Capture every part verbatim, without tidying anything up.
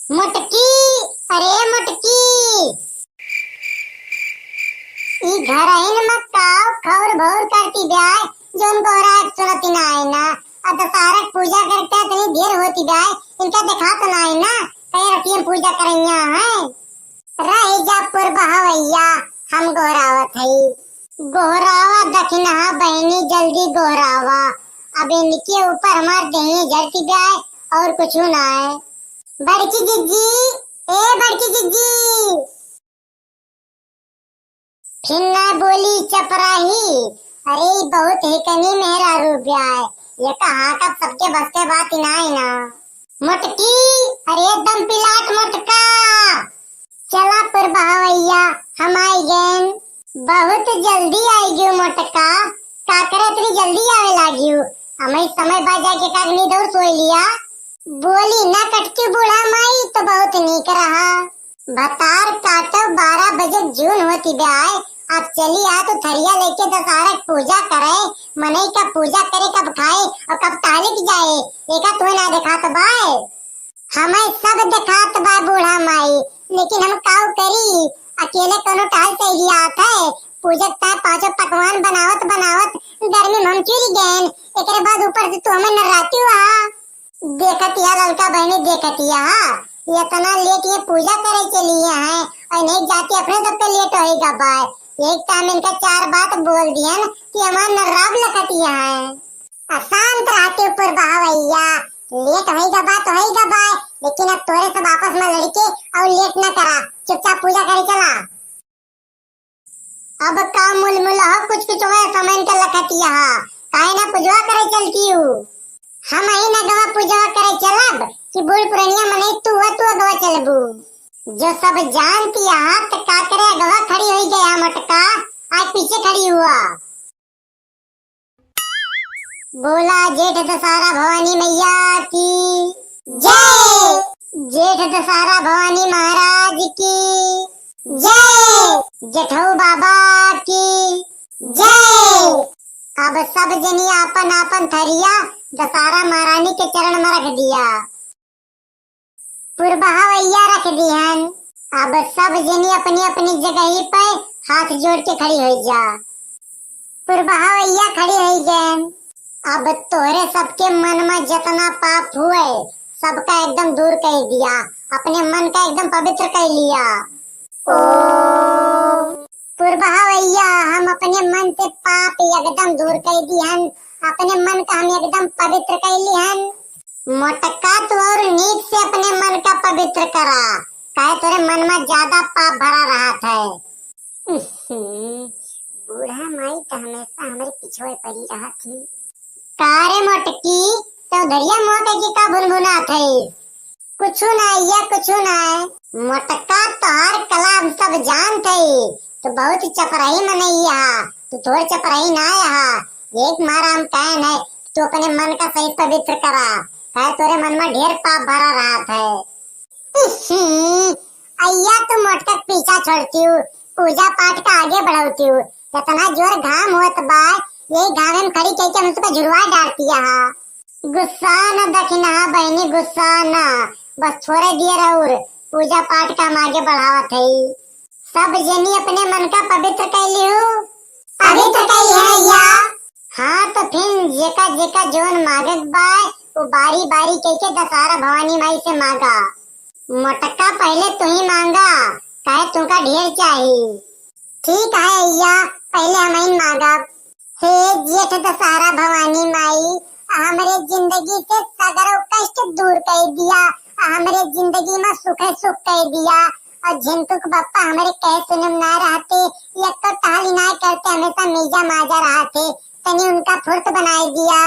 मोटकी, अरे मोटकी, ई घरहिन में काव खौर भौर करती ब्याय, जौन गोहरात सुनती नाय ना। आ दशहरा के पूजा करते इतनी देर होती ब्याय, इनका देखात नाय ना, कई रतियन पूजा करइया हैं। रहि जा पुरबहवैया, हम गोहरावत हई। गोहरावा दखिनहा बहिनी, जल्दी गोहरावा। अब इनके ऊपर हमार देहिए झरती ब्याय और कुछु नाय। बड़की जिज्जी, ए बड़की जिज्जी। फिर ना बोली चपराही, अरे ई बहुत हिकनी मेहरारू ब्याय, ये कहाँ का सबके बस के बात ही नाय ना। मोटकी, अरे दम पिलाट मोटका। चला पुरबहवैया, हम आई गएन। बहुत जल्दी आई गयो मोटका, का करे इतनी जल्दी आवे लागियो? हमें समय बा जाके का नींद और सोई लिया। बोली ना कटकी बूढ़ा माई तो बहुत नीक रहा। भतार काटो बारह बजे जून होती ब्याय, अब चली आ तो थरिया लेके दशहरा के पूजा करे, मनई का पूजा करे कब खाए और कब तालिक जाए, एका तुम्हें ना देखात बाय। हमें सब देखात बा बूढ़ा माई, लेकिन हम काऊ करी, अकेले कोनो टहल से ही आत है। पूजक ताय पाँचों पकवान बनावत बनावत गर्मी में हम चुरी गएन, एकरे बाद ऊपर से तू हमें नर्राती हुआ। देखतिया ललका बहिनी, देखतिया, इतना लेट ये पूजा करे चली हैं और नहीं जाती, अपने सबके लेट होई गबाय। एक टाइम इनका चार बात बोल दियन कि हमार नर्राब लखतिया हैं। अशांत रहते ऊपर बहवैया, लेट होई गबा तो होई गबाय, लेकिन अब तोरे सब आपस में लड़के और लेट ना करा, चुपचाप पूजा करे चला। अब का मुलमुल हो, कुछ कुछ हो, समन के लखतिया हा, काहे ना पूजवा करे चलती हूँ? हम ही ना गवा पूजवा करे चलब कि बूढ़ पुरनिया मनई तू हो, तू अगवा चलबू? जो सब जानती हा, त का करे अगवा खड़ी होई गया मोटका, आज पीछे खड़ी हुआ। बोला जेठ दशहरा भवानी मैया की जय। जेठ दशहरा भवानी महाराज की जय। जेठऊ बाबा की जय। अब सब जनी आपन आपन थरिया दशहरा महारानी के चरण में रख दिया। पुरबहवैया रख दिहन। अब सब जनी अपनी अपनी जगही पे हाथ जोड़ के खड़ी होई जा। पुरबहवैया खड़ी होई गएन। अब तोहरे सबके मन में जितना पाप हुए, सबका एकदम दूर कर दिया, अपने मन का एकदम पवित्र कर लिया। ओम। पुरबहवैया, हम अपने मन से पाप एकदम दूर कर दिहन, अपने मन का हम एकदम पवित्र कर लिहन। मोटका, तू और नीक से अपने मन का पवित्र करा, काहे तोरे मन में ज्यादा पाप भरा रहत है। उहुं, बूढ़ा माई तो हमेशा हमरे पिछुए पड़ी रहत ही। का रे मोटकी, तो धरिया मुँह के का भुनभुनात है? कुछु ना या कुछु ना। मोटका, तोहार कला हम सब जानत है, तो बहुत चपराही मनई हा, तू थोड़ चपराही ना हा। एक मारा हम कहन है, तू अपने मन का सही पवित्र करा, काहे तोरे मन में ढेर पाप भरा रहत है। इही, अइया तू मोटका के पीछा छोड़ती हूँ, पूजा पाठ का आगे बढ़ौती हूँ। इतना जोर घाम होत बा, यही घामे में खड़ी कह के हम सबका झुरवा डालती हा। गुस्सा न दखिनहा बहिनी, गुस्सा न, बस थोड़े दियर और पूजा पाठ का हम आगे बढ़ावत है। सब जनी अपने मन का पवित्र कर लिहू। पवित्र करी है अइया। हाँ, तो फिर जेका जेका जोन मागक बा, वो बारी बारी कह के दशहरा भवानी माई से मागा। मोटका, पहले तू ही मांगा, काहे तुमका ढेर चाही। ठीक है अइया, पहले हम ही मांगब। हे जेठ दशहरा भवानी माई, हमरे जिंदगी से सगरो कष्ट दूर कर दिया, हमरे जिंदगी में सुखे सुख कर दिया। और झिनकुक बप्पा हमरे कहे सुने में ना रहते, एक तो टहली ना करते, हमेशा मीजा माजा रहते, तनी उनका फुर्त बनाई दिया।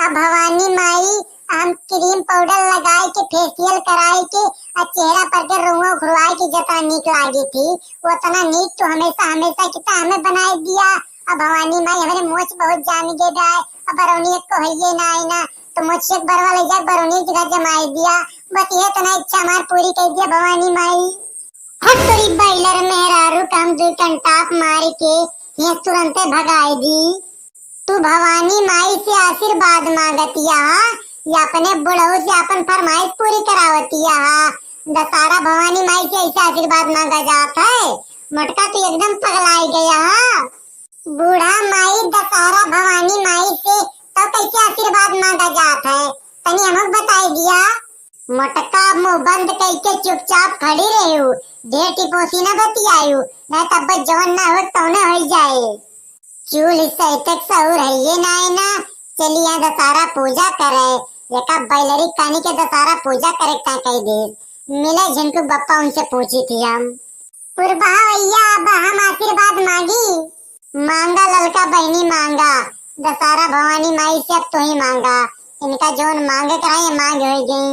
अब भवानी माई, हम क्रीम पाउडर लगाई के, फेशियल कराई के, और चेहरा पर के रोआ उखड़वाई के जितना नीक लागी थी, उतना नीक तो हमेशा हमेशा की तो हमें बनाई दिया। अब भवानी माई हमरे मोछ बहुत जाम गे बाय, अब बरौनी एक को हइये ना आई ना, तो मोछ एक बरवा ले जा, बरौनी एक जगह जमाई दिया। बस ये तना इच्छा हमार पूरी कर दिया भवानी माई। हट तोरी बॉयलर मेहरारू, काम दुई टन टाप मार के ये तुरंते भगाई दी। तू भवानी माई से आशीर्वाद मांगतिया हा या अपने बुढ़ऊ से अपन फरमाइश पूरी करावतिया हा? दशहरा भवानी माई से ऐसे आशीर्वाद मांगा जात है? मोटका तू एकदम पगलाई गया हा। बूढ़ा माई दशहरा भवानी माई से तो कैसे आशीर्वाद मांगा जात है, तनी हमको बताई दिया। मोटका मुंह बंद करके चुपचाप खड़ी रहू, ढेर टिपोसी ना बतियायू, नहीं तब जवन ना हो तौने हो जाए। चूल हिस्सा तक सहूर है ये ना है ना, चली यहाँ दशहरा पूजा करे, एका बैलरी कानी के दशहरा पूजा करे का कह दे, मिले झिनकू बप्पा उनसे पूछी थी हम। पुरबा भैया, अब हम आशीर्वाद मांगी। मांगा ललका बहनी मांगा, दशहरा भवानी माई से अब तू ही मांगा। इनका जोन मांगे कराए मांग हो गई।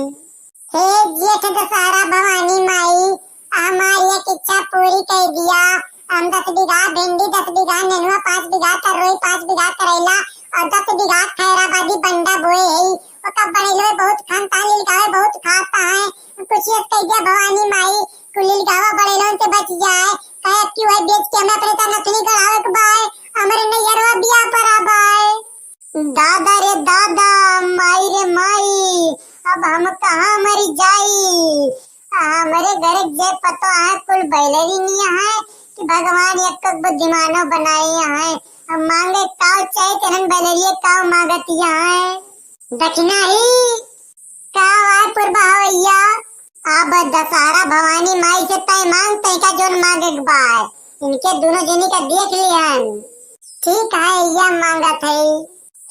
हे जेठ दशहरा भवानी माई, हमारी एक इच्छा पूरी कर दिया। हम दस बीघा भिंडी, दस बीघा नेनुआ, पाँच बीघा तरोई, पाँच बीघा करेला और दस बीघा खैराबादी बंडा बोए है। ओका बड़े लोग बहुत खान तान लिलगावे, बहुत खाता है। कुछ एक कह दिया भवानी माई, कुल लिलगावा बड़े लोगन से बच जाए। काहे कि वही बेच के हमें अपने का नथनी गढ़ावे के बाय, हमरे नैयरवा बिया पर आबाय। दादा रे दादा, माई रे माई, अब हम कहाँ मरी जाई? हमरे घर के जे पतो है कुल बैलरी नहीं है कि भगवान एक बुद्धिमानो बनाए हैं। अब मांगे काव चाहे तेरन बैलरिए काव मांगतिया है। दक्षिणा ही का आए पुरबा भैया? अब दशहरा भवानी माई से तय मांग, तय का जोन मांगे के बाय। इनके दोनों जनी का देख लिहन। ठीक है, यह मांगत है।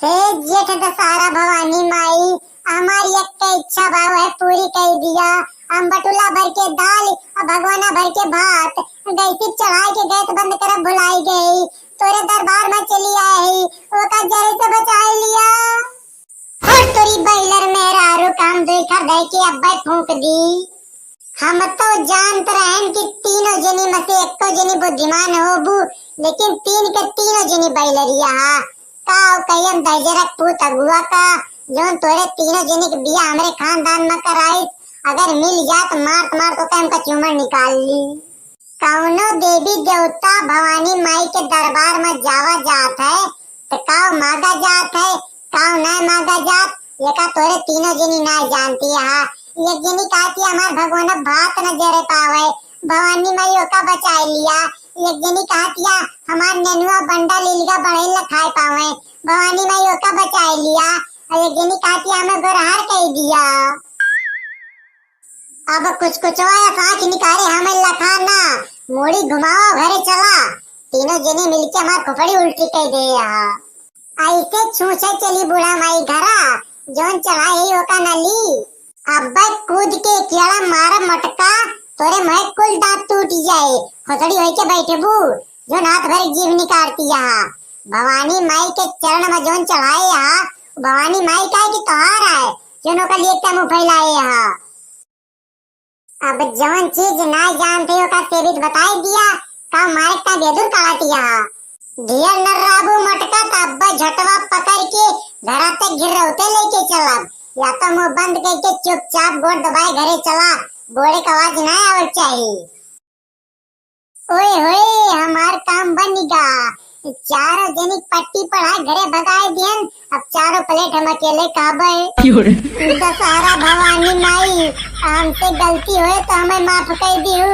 हे जेठ दशहरा भवानी माई, हमारी एक के इच्छा भाव है पूरी कर दिया। हम बटुला भर के दाल और भगवाना भर के भात गैसी चढ़ाई के गैस बंद करब भुलाई गई। तोरे दरबार में चली आई, ओका जरे से बचाई लिया। हर तोरी बैलर मेहरारू काम दुई खर दे के अब्बे फूंक दी। हम तो जानत रहन कि तीनों जनी में से एको जनी बुद्धिमान होबू, लेकिन तीन के तीनों जनी बैलरिया हा। का कहियम दहिजरक पूत अगुआ का, जोन तोरे तीनों जनी के बिया हमरे खानदान में कराइस, अगर मिल जात मारत मारत ओके हमका चूमर निकाल ली। कौनो देवी देवता भवानी माई के दरबार में जावा जात है, त काव मांगा जात है, काव ना मांगा जात, ये का तोरे तीनों जनी ना जानती हा। एक जनी कहती हमार भगवान भात न जरे पावे, भवानी माई ओका बचाए लिया। एक जनी कहती है हमार नेनुआ बंडा लीलगा बढ़े न खाए पावे, भवानी माई ओका बचाए लिया। और एक जनी कहती है हमें गोरहार कह दिया। अब कुछ कुचवा या साँच निकारे हमें लखा ना, मूड़ी घुमावा घरे चला, तीनों जने मिलके हमार खोपड़ी उल्टी कर दे यहाँ। ऐसे छूछे चली बूढ़ा माई घरा, जोन चढ़ाई है ओका न ली। अब्बे कूद के केड़ा मारा मटका, तोरे मुँह कुल दांत टूट जाए, खोसड़ी होई के बैठबू, जोन हाथ भर जीभ निकारती यहाँ। भवानी माई के चरण में जोन चढ़ाए यहाँ, भवानी माई का है कि तोहार है, जोन ओका लिए मुँह फैलाए यहाँ। अब जवन चीज ना जानते ओका सेवित बताई दिया, का मारे का बेदुर काला दिया। ढेर न राबू मटका त अब्बा झटवा पकड़ के घरा तक गिरौते लेके चलब, या तो मुंह बंद करके चुपचाप गोड़ दबाए घरे चला, गोड़े का आवाज ना आवे चाहिए। ओए होए, हमार काम बन गा। चारों जनी पट्टी पढ़ा घरे भगाए दियन। अब चारों प्लेट हम अकेले खाबे। क्यों रे? दशहरा भवानी माई, हमसे गलती होए तो हमें माफ कर दियो।